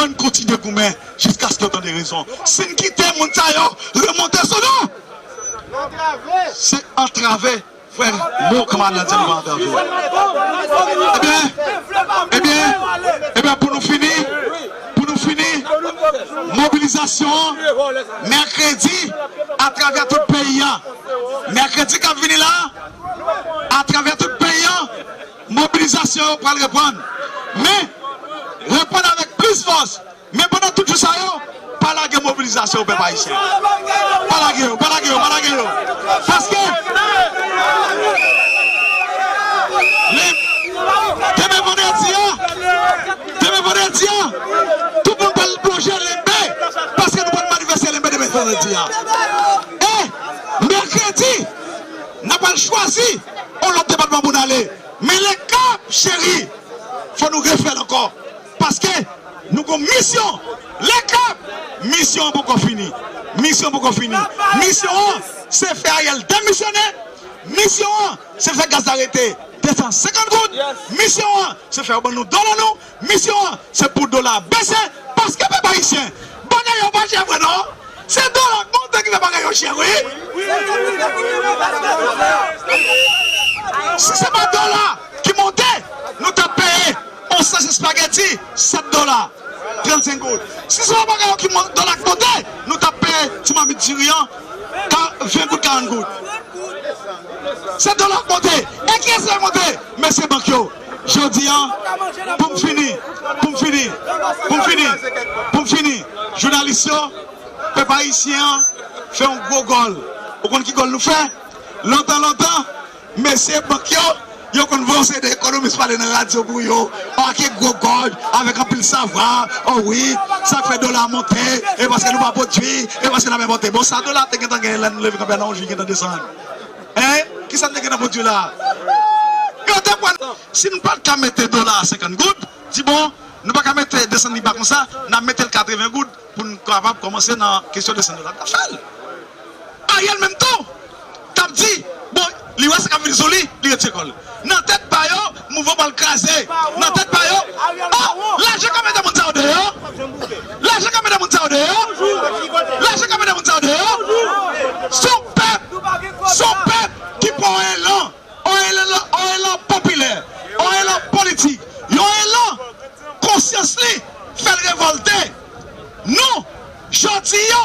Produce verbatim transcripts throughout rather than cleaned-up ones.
Ann kontinye goumen jiskaske yo tande rezon. Si n kite moun sa yo remonte sou nou, se antrave frè, mo kanmarad la di a, nou pa antrave. Ebyen, ebyen, ebyen, pou nou fini, pou nou fini, mobilizasyon an, mèkredi, atravè tout peyi a. Mèkredi k ap vini la, atravè tout peyi a, mobilizasyon yo pral reprann. Men, reprann avèk plis fòs. Men pandan tout jou sa yo, pa lage mobilizasyon yo, pèp ayisyen. Pa lage yo, pa lage yo, pa lage yo. Paske, le, demen vandredi a, demen vandredi a, tout moun pral plonje Lenbe, paske nou pral manifeste Lenbe demen vandredi a. E, mèkredi, n ap al chwazi yon lòt depatman pou n ale. Men Lekap, cheri, fò nou refè l ankò. Paske nou gon misyon. Lekap, misyon an poko fini. Misyon an poko fini. Misyon an, se fè Ariel demisyonnen. Misyon an, se fè gaz la rete de san senkant goud. Misyon an, se fè yo ban nou dola nou. Misyon an, se pou dola a bese. Paske pèp ayisyen, bagay yo pa chè vre non. Se dola k monte ki fè bagay yo chè, wi. Si se pa dola ki monte, nou t ap peye yon sachet espageti sèt dola trannsenk goud. Si se pa bagay yo ki mon-, dola k monte, nou t ap peye ti mamit diri an ka-, ven goud, karant goud. Se dola k monte. E kiyès ki monte? Mesye bank yo. Jodi a, pou m fini, pou m fini, pou m fini, pou m fini, jounalis yo, pèp ayisyen an fè yon gwo gòl. Ou konn ki gòl nou fè? Lontan, lontan, mesye bank yo, yo konn voye yon seri de ekonomis pale nan radyo pou yo. O, ak gwo gòj, avèk anpil savwa. O wi, sa k fè dola monte, e paske nou pa pwodui, e paske n ap enpòte. Bon, sa dola te gentan genyen lè nou leve kanpe a nan yon jou, li gentan desann. Hein? Kisa n te gentan pwodui la? Yo te pral, si n pa t ka mete dola a senkant goud, di bon, nou pa ka mete desann li ba konsa, n ap mete l katreven goud pou n kapab kòmanse nan kesyon desann dola. N ta fè l. Ariel menm tou, t ap di, bon, li wè sa k ap vin sou li, li retire kò l. Nan tèt pa yo, mouvman pral kraze. Nan tèt pa yo, o, lajan k ap mete moun sa yo deyò. Lajan k ap mete moun sa yo deyò. Lajan k ap mete moun sa yo deyò. Se yon pèp, se yon pèp ki pran yon elan, yon elan, yon elan popilè, yon elan politik, yon elan konsyans li fè l revòlte. Nou, jodi a,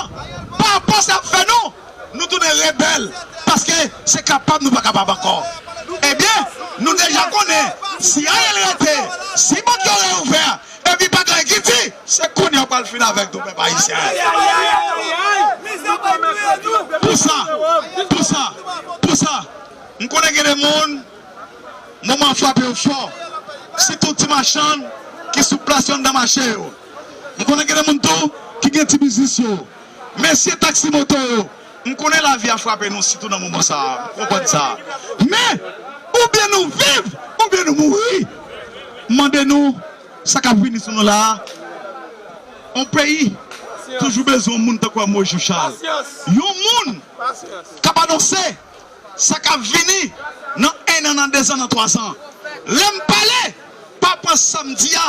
pa rapò sa ap fè nou, nou tounen rebèl, paske se kapab nou pa kapab ankò. Ebyen, nou deja konnen, si Ariel rete, si bank yo reouvè, epi pa gen anyen ki di, se kounye a yo pral fin avèk nou, pèp ayisyen. Pou sa, pou sa, pou sa, m konnen gen de moun, moman an frape yo fò. Sitou ti machann ki sou plas yo anndan mache yo. M konnen gen de moun tou ki gen ti biznis yo. Mesye taksi moto yo, m konnen lavi a frape nou, sitou nan moman sa a. M konprann sa. Men, oubyen nou viv, oubyen nou mouri. M mande nou, sa k ap vini sou nou la a, yon peyi toujou bezwen yon moun tankou Amos Juchal. Yon moun k ap anonse sa k ap vini nan en an, nan dezan, nan twazan. Lè m pale, pa pran sa m di a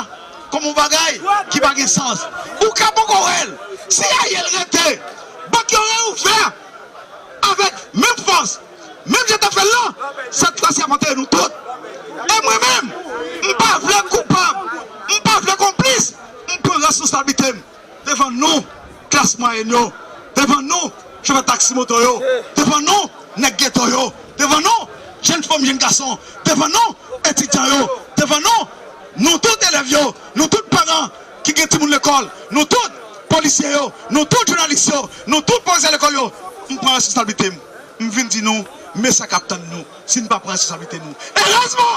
kòm yon bagay ki pa gen sans. Ou ka poko wè l. Si Ariel rete, bank yo reouvè avèk menm fòs, menm jan yo t ap fè l lan, sèt fwa si y ap antere nou tout. E mwen menm, m pa vle koupab, m pa vle konplis, m pran responsablite m. Devan nou, klas mwayèn yo, devan nou, chofè taksi moto yo, devan nou, nèg geto yo, devan nou, jèn fanm, jèn gason, devan nou, etidyan yo, devan nou, nou tout elèv yo, nou tout paran ki gen timoun lekòl, nou tout polisye yo, nou tout jounalis yo, nou tout pwofesè lekòl yo, m pran responsablite m. M vin di nou, men sa k ap tann nou, si n pa pran responsablite nou. Erezman,